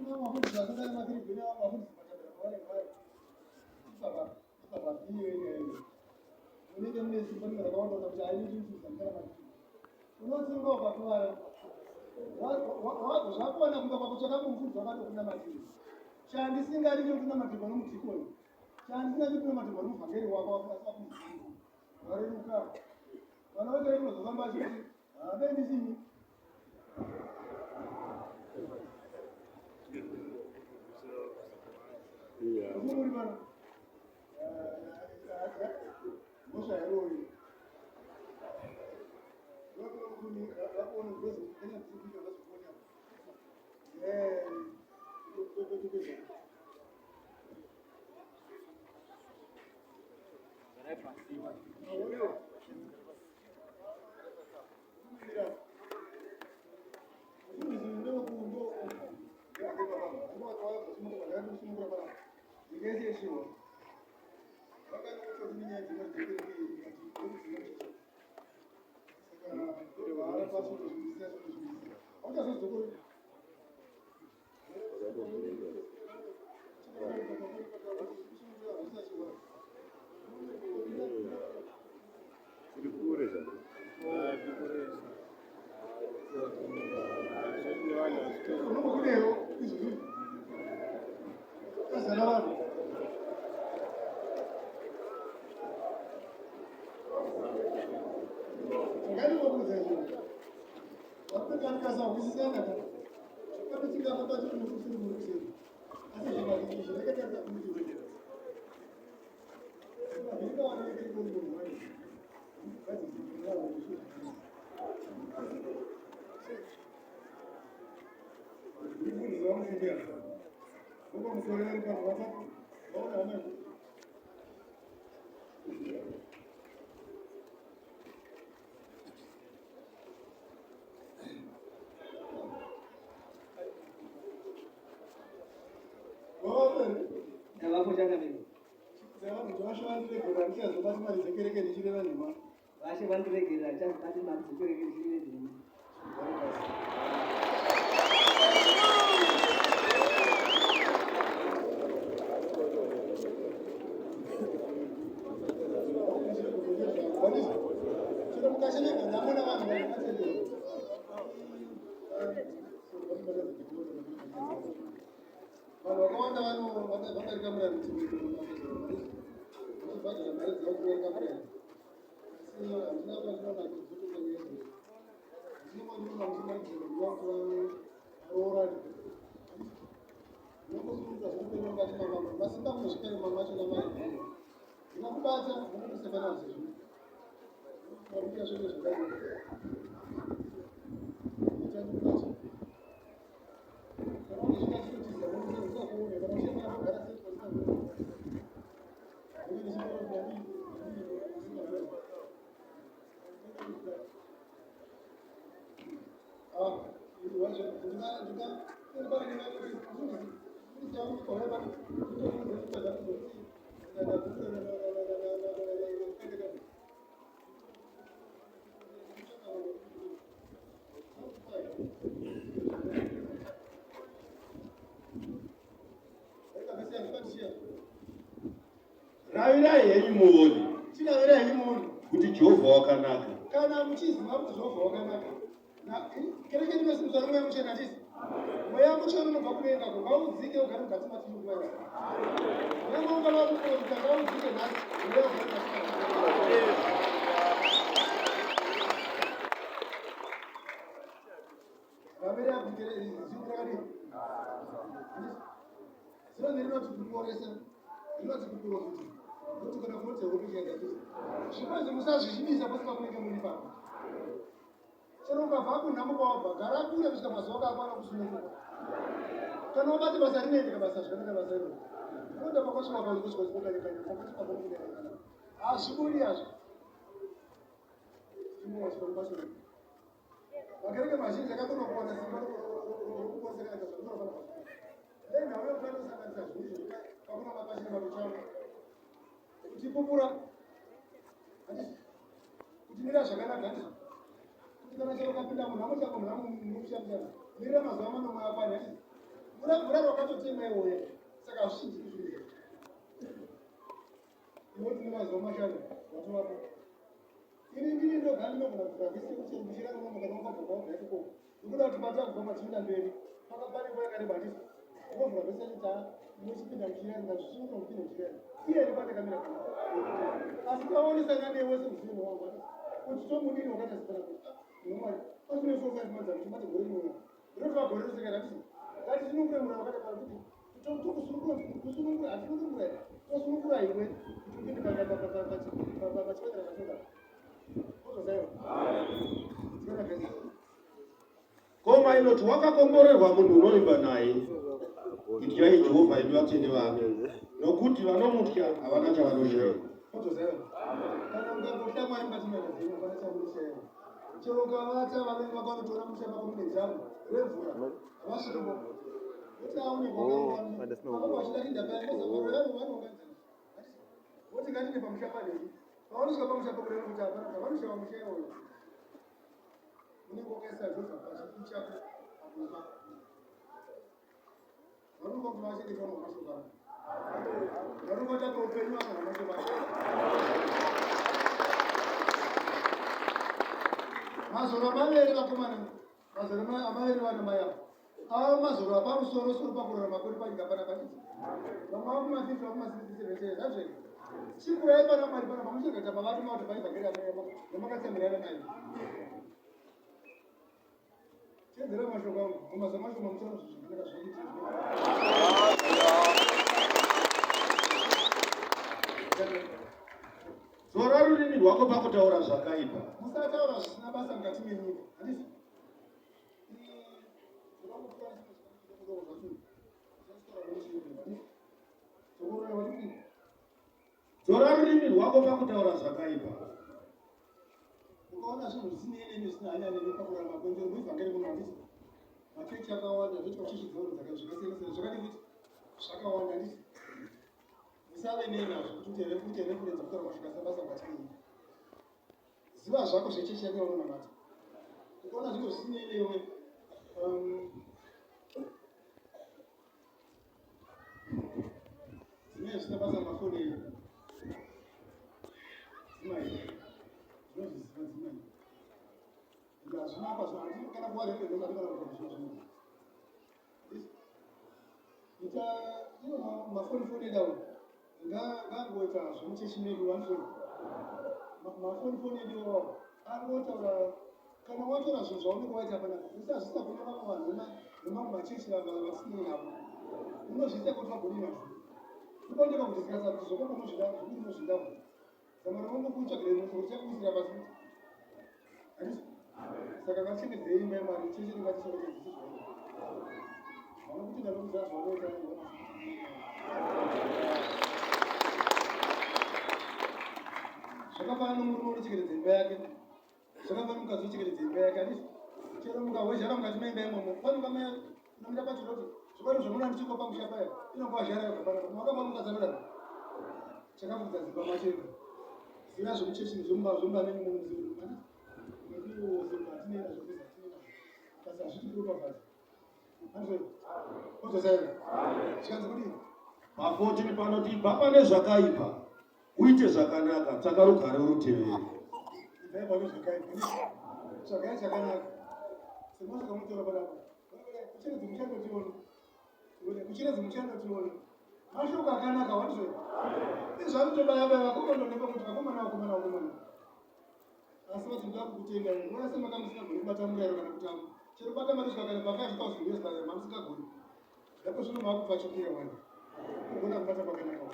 Vafundisi vasangana makiribheni avo vafundisi matabira pavanenge vari. Ipapa, ipapa, iye iye iye. Munenge mune simba rinenge rakawanda kuti haini mufundisi mukana makiribheni. Unotsunga ukakuvara. Zvakuwana kumba kwako tsvaka mufundisi wakatokunamatira. Chandisingadi chokunamatirwa nomudhikoni. Chandisingadi kunamatirwa nomuvhangeri wako wakunamatira. Vareruka. Vana vacho vanozofamba achiti, "Habe ndisini." Muri pano. Mhosva yaroyi. Tiri kure zvako. Unombokudewo izvozvo. Kazana vanhu. Ngandinokuudza izvozvo. Varume tikasahwisisana ka. Chokwadi chingava pacho mukuseri mukuseri. Asi zvokwadi izvo zvakatarisa kumuti. Ndavapo changamire. Ndichazobati mari dzekereke ndichireva nhema. Vashe vandiregerera ndichazobati mari dzekereke ndichireva nhema. Chero mukasheneka ndamona vanhu vanatendera. Vanhu vakawanda vadarika murayiro vachibhadhara mari dzavo kudarika murayiro. Asi handina kwandinoona kuzotonga nyaya idzi. Handina kwandinoona muchimanidzira nguva kuti varoorane. Unongosununguka zvekupenyu mukati mamamwe. Masimba munozvipere mamwe acho namai. Ndinokubata munokuseka nazvo zvino. Maruka zvese zvakadii. Uchandikubata. Ravirai henyu muone. Chiravirai henyu muone. Kuti Jehovha wakanaka. Kana muchiziva kuti Jehovha wakanaka. Kereke inosimudzwa nomweya muchena handiti? Mweya muchena unobva kudenga ko ngaudzike ugare mukati matiri nguva yose. Nyangwe ungava muprofita ngaudzike nhasi mweya ugare mukati matiri. Vaviri abikere izwi rakadii? Zino rinoti kuporesa, rinoti kuprofita, rinoti kana kunoti hope chaidza kuti zvipo izvi musazvisvibisa pose pamunenge muri pano. Chero ukabva kunhamo kwawabva, gara kure kusvika mazuva ako akwana kusununguka. Kana wabata basa rinoendeka basa zvakanaka basa iroro. Unoenda pakwasvika pakusvika kukanyakanya, pakwasvika pakunyakanya. Hazvibudi hazvo. Makereke mazhinji akakona kuwana simba rokuponesa kana zvakakona dai nhau yekuanosanganisa zvinhu izvo pakuna mapachina matochama kutipupura handiti kuti mira zvakanaka handiti kuti kana chero ukapinda munhamo chako munhamo mumushamushana mirira mazuva manomwe akwana handiti Mvura rwakatotemwa iwoyo, saka hazvichinjiki zvinhu izvi. Iwe tine mazuva mashanu watovapo. Ini ndini ndoga ndinogona kuvhura vhesi yekuti chero muchira unomuka nokabva kwawabva ikoko. Ndikuda kuti pataguma pachienda mberi paka pane nguva yakareba handiti unovhura vhesi yacho taa inochipinda muchira ndazvisunungura kupinda muchira iye iri pandakamira pana asi taonesana newe semuzivi wangu kuti tomudini wakaita zipana kuti ah, nomwari pasine 4 5 months amuchibata gore rinouya Ndinotova gore rose kana tisi ngatisunungure murau wakati kana kuti tokusunungura kusunungura hatisunungura tosunungura iwe kuti upinde pachipatara chatoda ozozaiwa Koma inoti wakakomborerwa munhu unovimba naye. Ityai Jehovha imi vatsvene vake, nokuti vanomutya havana chavanoshayiwa. Ozozaiwa kana ukangotya Mwari mukati menyama dzenyu hapana chamunoshaiwa. Chero ukavata vavengi vako vanotora musha mako mune dzamu remvura havasvikepo. Voti aone kwakaungana vachida kuenda paya vanounganidzana. Voti ngatinde pamusha panei. Pavanosvika pamusha pakureva kuti hapana zvavanoshawa musha iwoyo. Unenge wakaisa zvoza pachifu chako pamusha. Varume kuti vachengete vanhu vamashoko avo. Varume vatapa upenyu vanhu vamashoko avo. Mazoro maviri vakomana, mazoro maviri vana mai avo. Ava mazoro apamusoro soro pakurarama kwedu panyika pana panidzi. Vamwe vakuma 50 vakuma 60 70 zvazvega. Chikurai pana Mwari pana pamuchengeta pavatuma kuti paivhangeri yamakatsamirana nayo. Teedzera mashoko angu, mumazuva mashoma muchaona zvinhu zvakanaka zvinokuitika. Dzora rurimi rwako pakutaura zvakaipa. Musataura zvisina basa mukati menyika. Handiti? Dzora rurimi rwako pakutaura zvakaipa. Ukaona zvinhu zvisinei nemi zvisina hanya nemi pakurarama kwenyu muivhangeri muno handiti? Machechi akawanda zvoitwa chechi dzavanhu dzakasiyana siyana zvakadii futi zvakawanda handiti? Musave nei nazvo kuti uite reference kutaura mashoko asina basa mukati menyika. Ziva zvako zvechechi yako yaunonamata. Ukaona zvinhu zvisinei newe Dzimai zvisina basa mafoni enyu. Dzimai. Ndinozviziva dzimai. Ende hazvina apa zvino handii kana kuva reverend ndosati kana kuita zvino zvino. Ita iwo mafoni foni edu awo ngangoita zvemuchechi medu wanzwe. Mafoni foni edu awo angotaura kana watora zvinhu zvaunenge waita panapa usazviisa kune vamwe vanhu vemamwe machechi vatisinei navo unozviisa kuti vagoni nazvo ipaoneka kuti zikasa kuti zvokoko unozvida zvekuti unozvida zama ravangokutsvagire musi kuti chakuisira pasi kuti handisi saka ngatichengetedzei imba yamwari chechi ringatisokotedzisi zvaio vanokutenda nokuziva zvavanoita. Zvakafanana nomurume unochengetedza imba yake. Zvakafanana nomukadzi unochengetedza imba yake. Handiti chero mukahwezhara mukati meimba imomo panonga mai unomira pachiro kuti zvikwari zvamuona ndichiko pamusha paya inongova zhara yoga panapa makamba mukadzi anodaro chakafudza dzimba machena ziva zvemuchechi zvomba zvomba nenyu munomuziva handiti nekuziva hatinei nazvo kuzi hatinei nazvo kasi hazviti kuropafadza. Pa14 panoti ibva pane zvakaipa uite zvakanaka, tsvaka rugare urutevere. Ibvai pane zvakaipa, tsvakai chakanaka. Semashoko amunotaura panapa, kuchiredzi muchandotiona, kuchiredzi muchandotiona. Mashoko akanaka wandizvo. Izvi anotobaya baya vakomana nepakuti vakomana vakomana vakomana. Asi vati ndoda kukutenda unoona semaka musingagoni kubata murayiro kana kutamba chero bata mariswa kana pa 5000 years paya mamusingagoni ndapo zvino makupfachukira mwana kugona kubata kwakanaka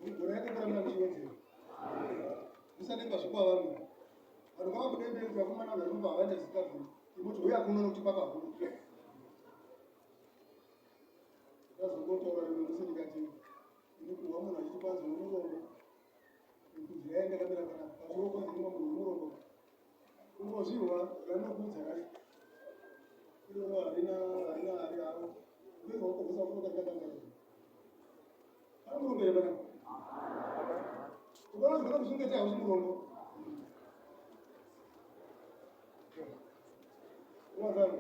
mugona yake kuramba muchiwedzera musademba zvekwa vamwe vanhu vava kudembei kuti vakomana vanhu vari kumba havaenda zvisingabviri imoti huya kuno nokuti kwakahuru Ndakazongotaura rimwe musi ndikati ini kuhwa munhu achiti kwanzi wemurombo kunzira yainge ndakamira panapa pachiwo kwanzi ndimwe munhu wemurombo kungozvihwa ranokuudza racho iroro harina harina hari havo upenyu hwako hwese wakunokatikatanga pane murombo here panapa ukaona zvakana kusunga chai hausi murombo. Wazana.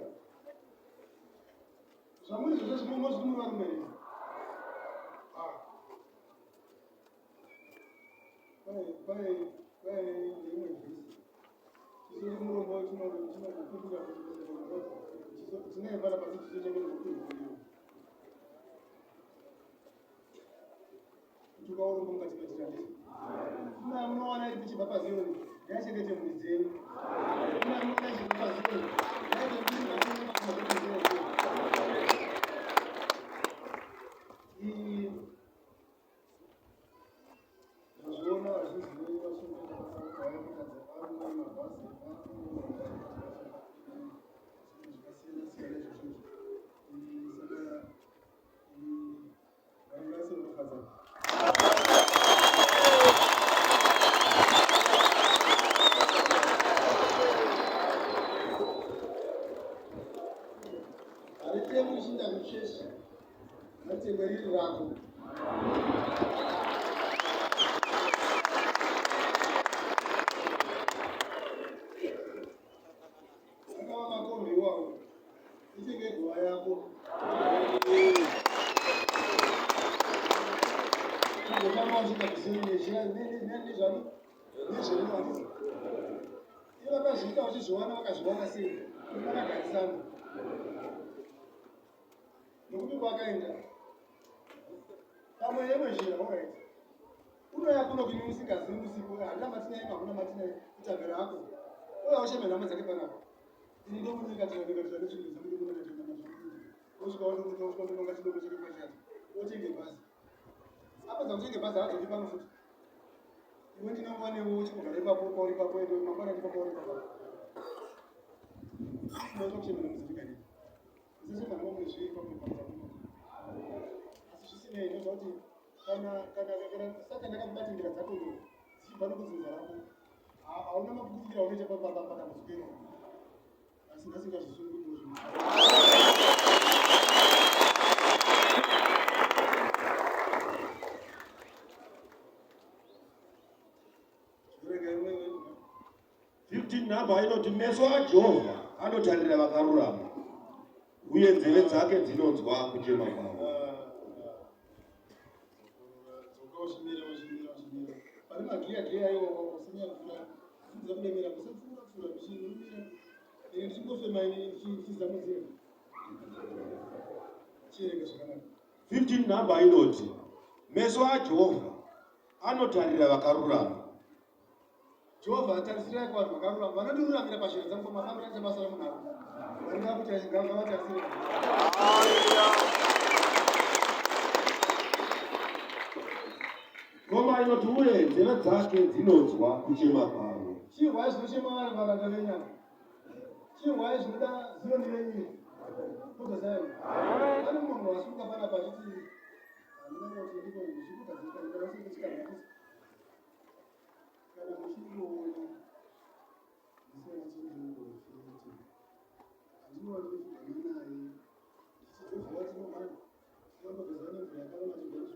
Zvamuri zvose zvimwe zviri muri varume here? Ah. Pai pai pai neimwe vhesi. Chiso chemurombo chinokumbira chiso chinenge pana pasi chiso chake chinokumbira. Kutuka urombo mukati metira ndizvo. Pfuma yamunowana iri kuchibva paZiyoni ngaichengete mhuri dzenyu. Pfuma yamunowana ichibva paZiyoni ngaiite mbiri mukati memazuva. Ndazviona vazhinji vachimboita varume mabhazi zvakasiyana siyana izvo zvinhu saka Haritengwi chinda kuchechi, haritengwe riri rako. Angava makombi iwawo, itenge guva yako. Ugotanga uchiita kuseri nezvani nezveunowanisa. Ivo vakazviita uchizviwana vakazviwana sei? Kuti vakagarisana. Nokuti kwakaenda pamwe yemwe zhira, alright. Unouya kuno kini usingazivi musipo, handina matinaye, hakuna matinaye, kutabhera hako. Uya usheme nhamo dzake panapa. Ini ndomunyika tinonika tinonika tinonika tinonika tinonika osvika wondomuka osvika wondononga chidoko chake kwachati otenge bhazi. Apedza kutenge bhazi haadzoki pano futi. Iwe ndinongova newe uchingogara ipapo pauri ipapo ende mangwana ndipo pauri ipapo. Unoita kuchemera muzindikani. Usachema nhamo mune zviri ipapo ipapo. Asi zvisinei ndozva kuti kana kana kana Satani akakubata nzira dzako ndo dzichibva nokudzinza rako hauna mapukutira aunoita padambudziko iroro. Asi nhasi ngazvisunungurwe zvinhu. Verenga imwe 15 number inoti meso aJehovha anotarira vakarurama uye nzeve dzake dzinonzwa kuchema kwavo. Dzoka uchimira uchimira uchimira. Pane magiya giya iwawo usinyapfura usinza kudemera usapfuura pfuura uchimira. Ini ndichingofema ini ndichizamudzira. Chiverenga zvakanaka. 15 number inoti meso aJehovha anotarira vakarurama. Jehovha tarisirai kuvanhu vakarurama vanondiruramira pazhira dzangu pamafambiro acho basa ramunaro. Mwari ngavatarisire. Ngoma inoti uye nzeve dzake dzinonzwa kuchema kwavo. Chihwai zvinochema vari varanda venyama. Chihwai zvinoda Zioni renyika. Kodza Zion. Pane mumwe munhu wasimuka panapa achiti handina kuti ndiko ndichikugadzirika kana usiri kuchikarwa. Kana muchingoona ndisina chindinombochiti handinowa ndinofugama naye ndichizobva wati no mani tinambogeza nemvura yakaroma chigaro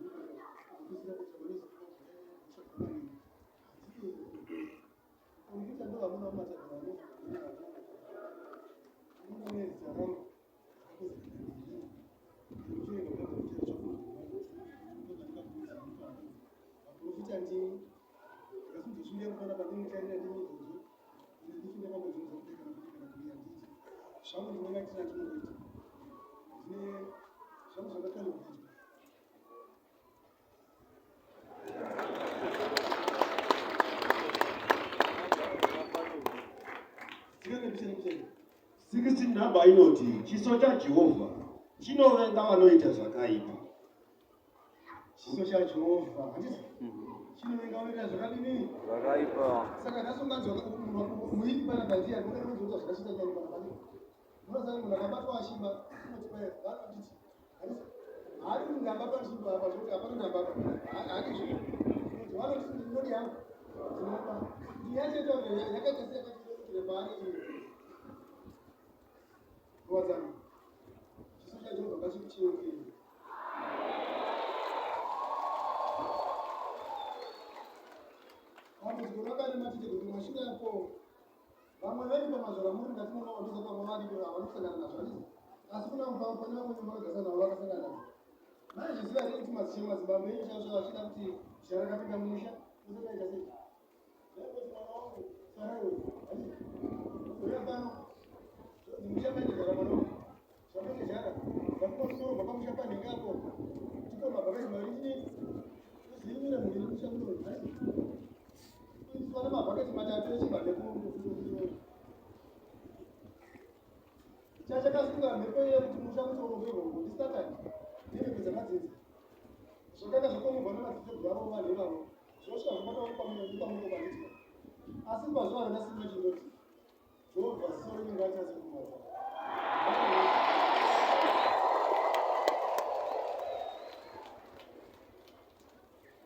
zvinokuisira kuchamanezi handidi kombiyuta ndo vamuna mumatagara anofugama nezita rangu Vaprofita ndimi ndakazozvishinga kufana pandinotarira ndimi idzodzo ine ndifinde pamwe dzinoza kudai kana kuti kana kudii handiti zvangu ndinenge ndisina chinongoita ndine zvangu zvakakalibrate. Sixteen number inoti chiso chaJehovha chinovenga vanoita zvakaipa. Chiso chaJehovha handiti chinovenga vanoita zvakadini? Zvakaipa. Saka nhasi unganzwa muipi panapa ndiye unganzwa zvakashita chani panapa. Unoziva munhu akabatwa achiba unoti paya vanonditi handiti haadi kuti ndabatwa ndichiba apa zvekuti hapana ndababa haadi zvo unoti vanoti ndinodi yangu ndinoba ndiyachaita yakaita seyakatirerukire paari iyo ruwadzano chiso chaJehovha ngachikucheukei. Dambudziko rakarema tete kuti mashure ako vamwe. Maybe pamazora muri ndati munoondoza pamwe vari havanokusangana nazvo handiti? Asi kuna pane vamwe vakagasa navo vakasangana nazvo. Maizviziva here kuti madzishe madzibambo enyu chaizvo achida kuti zhara rakapinda mumusha musakaita sei? Ndaingoti mwana wangu farai uyu handiti? Uya pano musha maindezhara mwana wangu zvamaindezhara ndakupa kunorobva pamusha panhingi apo tipo mabhakati maviri chii uziimira mhuri musha muno handiti? Kuiswa nemabhaketi matatu echibva nekuno. Chachakasunga mhepo iye kuti musha kuti urove rwongo ndisatani nemhepo dzamadzinza. Zvakanga zvakomurwa namadziteteguru avo vanhu ivavo zvosvika zvobata pamunoko panditika. Asi pazuva randasimba chindoti Jehovha ziso renyu ngarinyatse kumadza.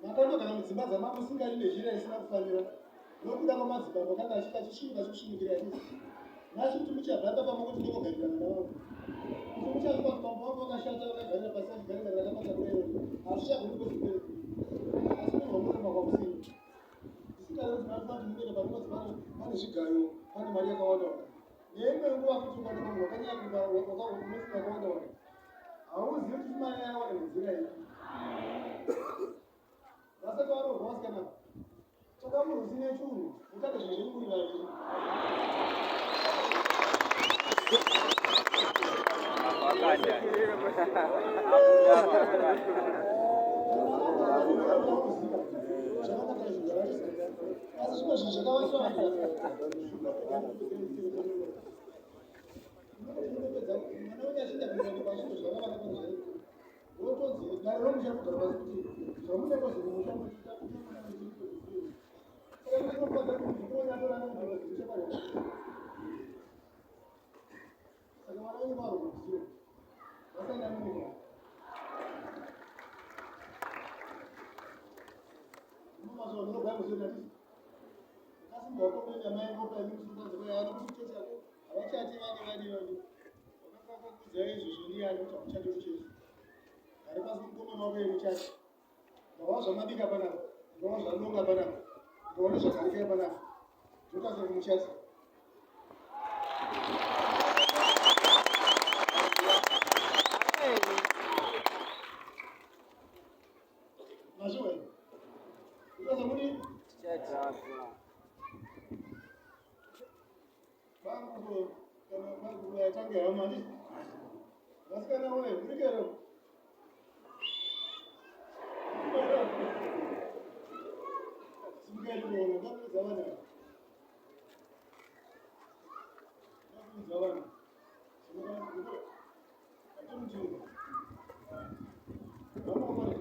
Makandogara mudzimba dzamambo musingadi nezhira isina kufanira, nokuda kwamadzibambo akanga achiita achisvinuka achikusvinukirai handiti? Nhasi kuti muchabva ipapa mokuti ndongogarirana navamwe. Kuti muchanzwa kuti mambo wangu wakashata vakagarira pasi achigarira rakabata kudai rori hazvichagoni kwezvipere. Asi munhu wamurema kwamusina. Ndisingarevi kuti mari kuti munoenda panonzi pane pane zvigayo pane mari yakawanda wanda. Neimwe nguva futi ukaenda munhu wakanyanya unofunga yakawanda wanda. Hauzivi kuti mari yawana nenzira ipi. Vasati varoorwa vasikana. Tsvaka munhu usine chunhu, mutate zvinhu zvenyu muri vaviri. Asi zvimwe zvinhu zvakawandisa vanhu. Unopedza mwana wenyu achienda kuenda achitozvara vana panozvara wotonzi dare romusha kugara pasi kuti zvamunenge zvimusha muchiita kuti mwana wenyu saka ndinofadza kuti muzukuru wenyu atorana kutoza zvimusha pari saka mwana wenyu varokuziwa vasaenda munyika mumazuva ndinogara muziva Havachati vane vadi vadi. Wakakakudzai izvozvo ndiyani kuti hamuchati kuchechi. Gari pasi mukomana wako yemuchati. Ndawa zvamabika panapa. Ndawa zvadonga panapa. Ndawa nezvagarika panapa. Ndotasa kumuchati. Mazviwa. Ndotasa kudii? Chati. Bangu kana bangu yatange hama handiti? Vasikana woye, murikero. Simukai ndikuona, ndakuudza vana. Ndakuudza vana. Simukai ndikuona. Atimuchiuka. Vana wakore.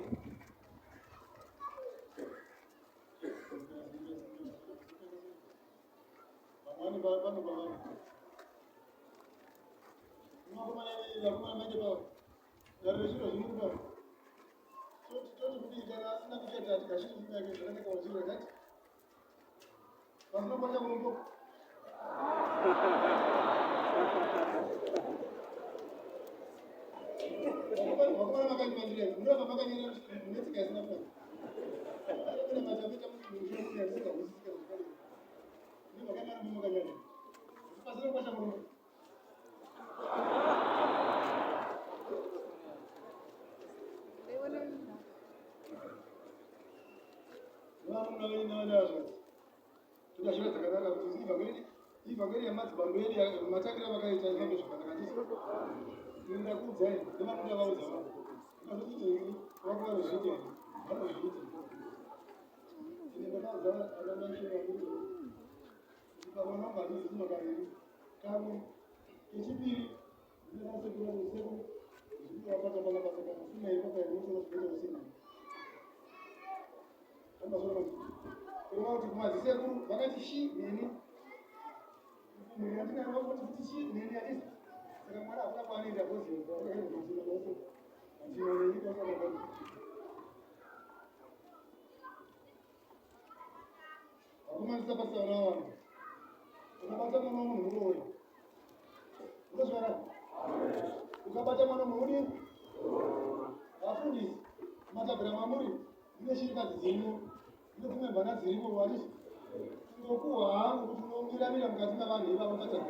Vamwani vanobva vari. Vakomana vakomana manje pa dare rezviro zviri kupa. Toti toti kudii kana asina kuchata tikashiri nyaya yake zvakanaka wazviro akati. Pasina kwacha murombo. Vakomana makanyimandira munoramba makanyerera mune tsika isina kunaka. Kune matakuita mushoko yandisingahwisisika zvakadai. Ivhangeri yamadzibambo edu matangira vakaita ifambe zvakanaka ndizvo ndakuudzai nevanoda vaudza vanhu vanozviti vako vanozviita vanozviita Ine ndakaudza ana mai Shema kuti pamwana wangu handizi kuma kaviri kamwe kechipiri ndinana sekuru vangu sekuru zvikuwapata pana basa kana fuma iri papa inotora zvinoita usina amasoro manje kureva kuti kumadzisekuru vakati shi neni mhuri yandinayo vakoti futi shi neni handisi saka mwana hakuna kwaanoenda kozi machina ose machina nenyika osakagona Vakomana tisabata vana vavanhu. Ukabata mwana womunhu muroyi. Unozvara? Ukabata mwana womunhu udini? Vafundisi, matabhera mamuri, mune shirikadzi dzirimo, mune dzimwe mvana dzirimo, wati? Kungokuhwa hangu kuti unomiramira mukati mavanhu ivavo pachagara.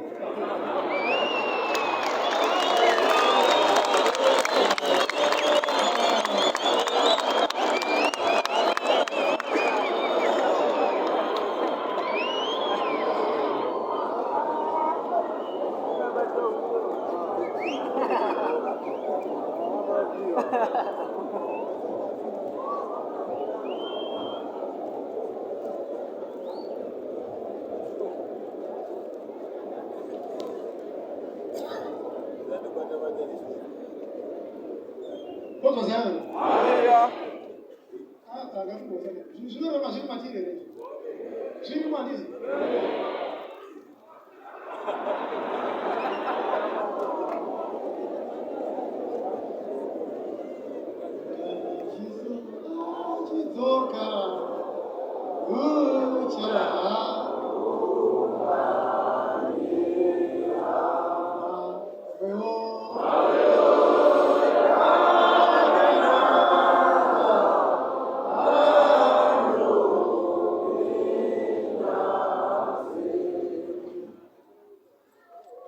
Kodwa zanu. Haleluya. Ah, zvinorema zviri matiri here? Zvirimo handizi? Chidzoka ucha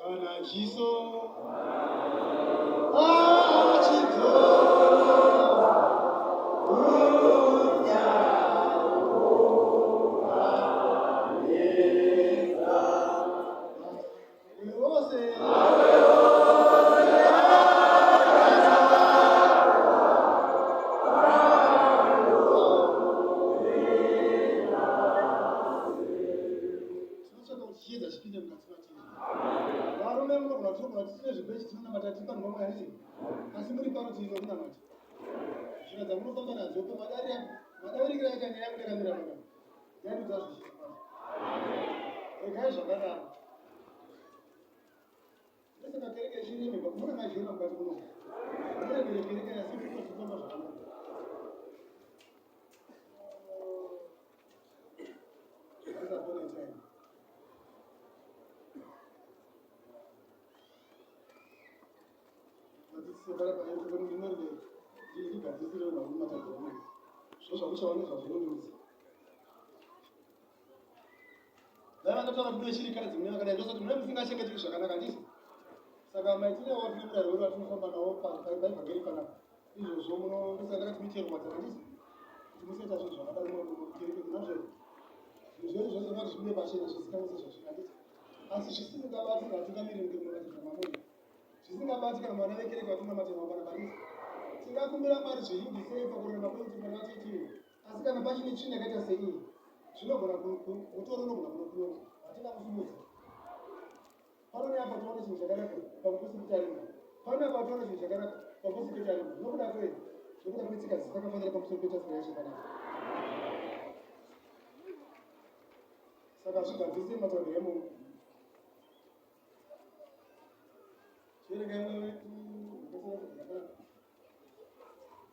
Kana chiso Tinotsvaka kuti chiedza chipinde mukati matiri. Varume munogona tinogona tisine zvibhechi tinonamata tiri pano pamwe handiti? Asi muri pano tiri nokunamata. Njira dzamunofamba nadzo pamadarira madavirikira aita nyaya yangu ndakamira pano. Yandudza zvizhinji kwazvo. Regai zvakadaro. Ndosaka kereke ichiremerwa muna majena mukati muno. Muremere kereke asi kufamba zvakanaka. Once upon a time. Vadzidzisi vara payetu kuti ndinoreve ndigadzisire vanhu matagura mai. Zvo zvakuchaona zvazvinondiudza. Dai vakataura kuti kune shirikadzi mune vakadai ndosati mune musingachengeteki zvakanaka handiti? Saka maitire awo tine murayiro wedu watinofamba nawo paivhangeri panapa. Izvozvo muno ndosaka ndakati muite ruwadzano handiti? Kuti musaita zvinhu zvakadaro mukereke munazvo here? Zvinhu zvenyu zvose ngati zvibude pachena zvizikanwe sezvazviri handiti? Asi zvisingabati vatungamiri mukereke mamuri. Zvisingabati kana mwana vekereke vatinamata navo panapa handiti? Tingakumbira Mwari zvizhinji sei pakurarama kwedu tipanatitiwe. Asi kana pachine tsvina yakaita seiyi, zvinogona mutoro unogona kunokunoka, hatingakusimudzi. Pano neapa toona chinhu chakanaka pakupusi kutarima. Pano neapa toona chinhu chakanaka pakupusi kutarima. Nokuda kwei? Nokuda kwetsika dzisikafanira pamusoro petafura yacho panapa. Saka zvigadzirise matauriro emomo.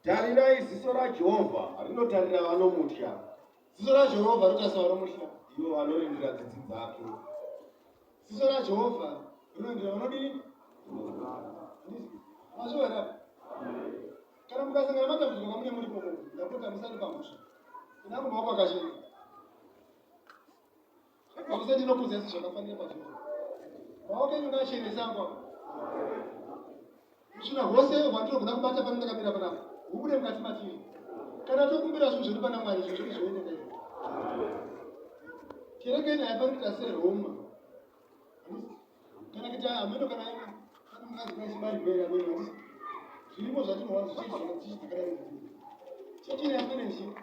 Tarirai ziso raJehovha rinotarira vanomutya. Ziso raJehovha rinotarisa vanomutya. Ivo vanorindira tsitsi dzake. Ziso raJehovha rinorindira vanodini? Mazviwa here apa? Kana mukasangana matambudziko kwamune muri koko, ndapota musati pamhosva. Inangu maoko akachena. Pakuti ndinokudza izvi zvakafanira pazviri. Maoko enyu ngaachenese angu apa. Utsvina hwose hwandinogona kubata pano ndakamira panapa hubude mukati matiri. Kana tokumbira zvinhu zvedu pana Mwari zvinhu zvedu zvoenda kaizvo. Kereke ino haifaniri kuita seRoma. Kana kuti hameno kana kana mukadzi kuna chimarigwera ameno handisi. Zvirimo zvatinohwa zvichechi zvakadaro. Chechi ino yafanira chii?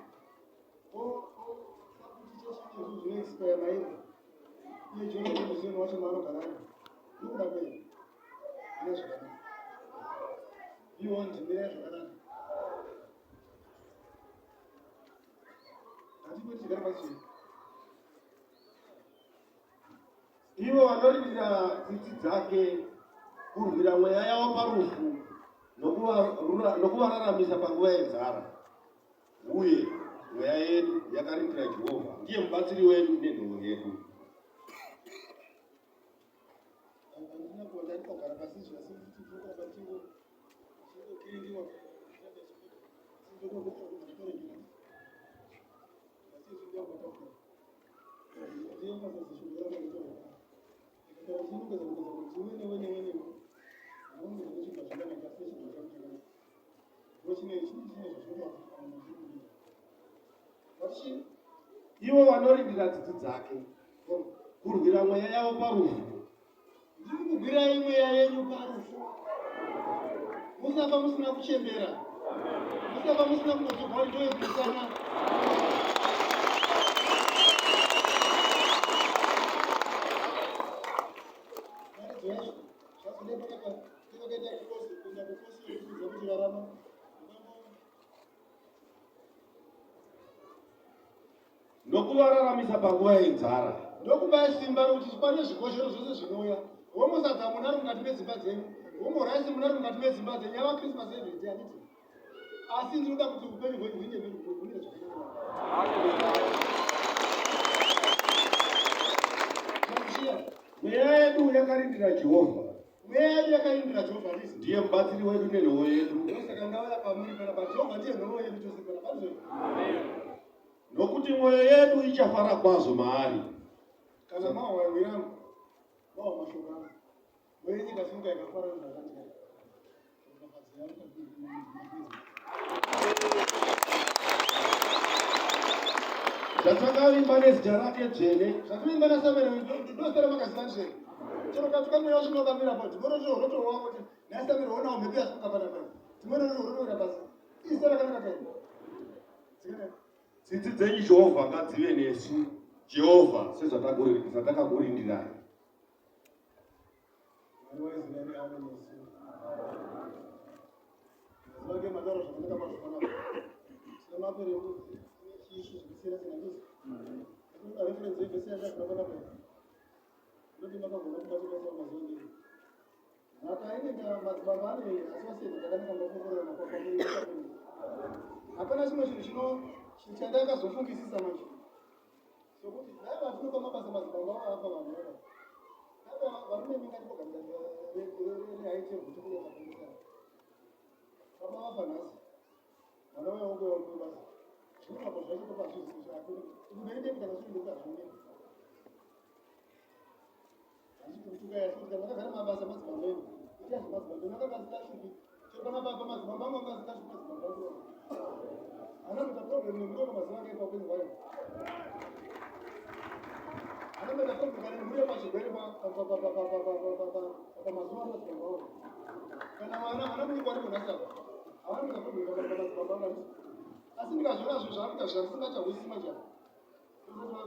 Ivo vanorindira tsitsi dzake kurwira mweya yavo parufu nokuvararamisa panguva yenzara. Uye mweya yedu yakarindira Jehovha, ndiye mubatsiri wedu nenhovo yedu. Tinongeza kugeza kuti iwe newe newe newe unongeza nechibva zvakanaka, asi nechibva chako chakanaka. Ndochine chine zvazvinoda kuti kana munhu achiri vati Ivo vanorindira tsitsi dzake, kurwira mweya yavo parufu. Ndiri kugwirai mweya yenyu parufu. Musafa musina kuchembera, musafa musina kunodzogwa kuti ndoyekumusana. Maridzo yacho zvazodai pakapa vakaenda kukosi, kuenda kukosi yekudzidza kuti rarama. Nokuvararamisa panguva yenzara. Ndokupai simba rokuti pane zvikoshero zvose zvinouya. Womusadza munaro mukati medzimba dzenyu, womoraisi munaro mukati medzimba dzenyu. Yava Christmas every day, handiti? Asi ndinoda kuti upenyu hwenyu huinde mberi, humire zvakanaka. Mweya yedu yakarindira Jehovha. Mweya yedu yakarindira Jehovha, handisi? Ndiye mubatsiri wedu nenhovo yedu. Ndosaka ndauya pamuri panapa. Jehovha ndiye nhovo yedu tose panapa, handizvo? Nokuti mwoyo yedu ichafara kwazvo maari. Kana mahwa wirangu, mahwa mashoko angu, mweya yenyu ikasimuka ikafara nezvakandika. Ropafadzo yangu. Zvatakavimba nezita rake dzvene. Zvatovimba naSamuel, ndozita ramakaziva ndizvo. Chero katuka mweya wacho wakamira pa timwe rotowa kuti naSamuel onawo mhepo yasimuka panapa. Timwe rotowira pasi. Izita rakanaka kai. Tsitsi dzenyu, Jehovha, ngadzive nesu, Jehovha, sezvatakakurindirai. Mwari waIsraeri ave nesu. Mazuva ake mataura zvakanaka kwazvo panapa. Tine mapere embudzi, tine chiishu zvakasiyana siyana, ndizvo. Tinoda reference yevhesi yandavhura panapa. Ndoti makagona kubata basa mazuva ngei. Nhaka inenge madzibaba ane, asi vasiye zvakanaka makomborera makwapamuri. Hapana chimwe chinhu chino chandakazofungisisa manje. Sokuti dai vatinopa mabasa madzibaba avo apa vanhu vava. Dai varume mingatipogamira rehaite kuti kunyatsa. Baba vafa nhasi, mwana uya wongouya kupe basa. Zvinobva zvacho papa hazvizi kumberi ndepi kana zviri ndepi hazvioneki. Handisi kutuka yasi kuti kana makagara mabasa madzibaba enyu, itai zvemadzibaba enyu. Akanga asingashupi chero pana baba, madzibaba angu anga asingashupi madzibaba angu. Haana kuita problem nemhuri pamazuva ake paupenyu hwayo. Haana kuita problem kana nemhuri pachigwere pamazuva amadzibaba avo. Kana vana vana munenge varipo nhasi apa, havana kuita problem pamadzibaba angu, handisi. Asi ndikazviona zvinhu zvaakuita zvandisingachahwisisi manje apa.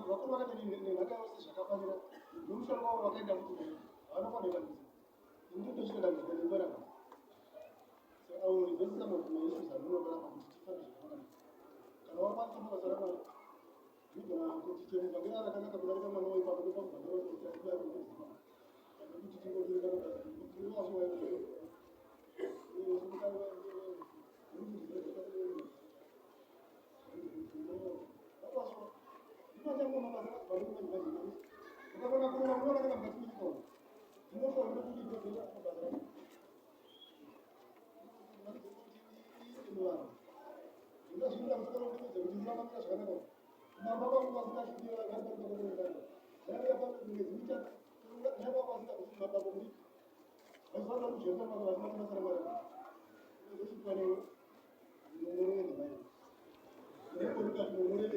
Vakuru vakaita nenhaka yose zvakafanira nomusoro wavo vakaenda kuti naye havanofanira dambudziko. Ini ndochita dambudziko nembarapa. So I will reverse some of my issues andinoona apa kuti tifambe zvakanaka. Kana wakwanisa mabasa raMwari, ndinogona kuti chero muvhangeri rakanaka kudarika mwana waipapo ndopa muvhangeri wacho kuti asibe ari kuziva. Pane kuti tingoturika mabasa tiri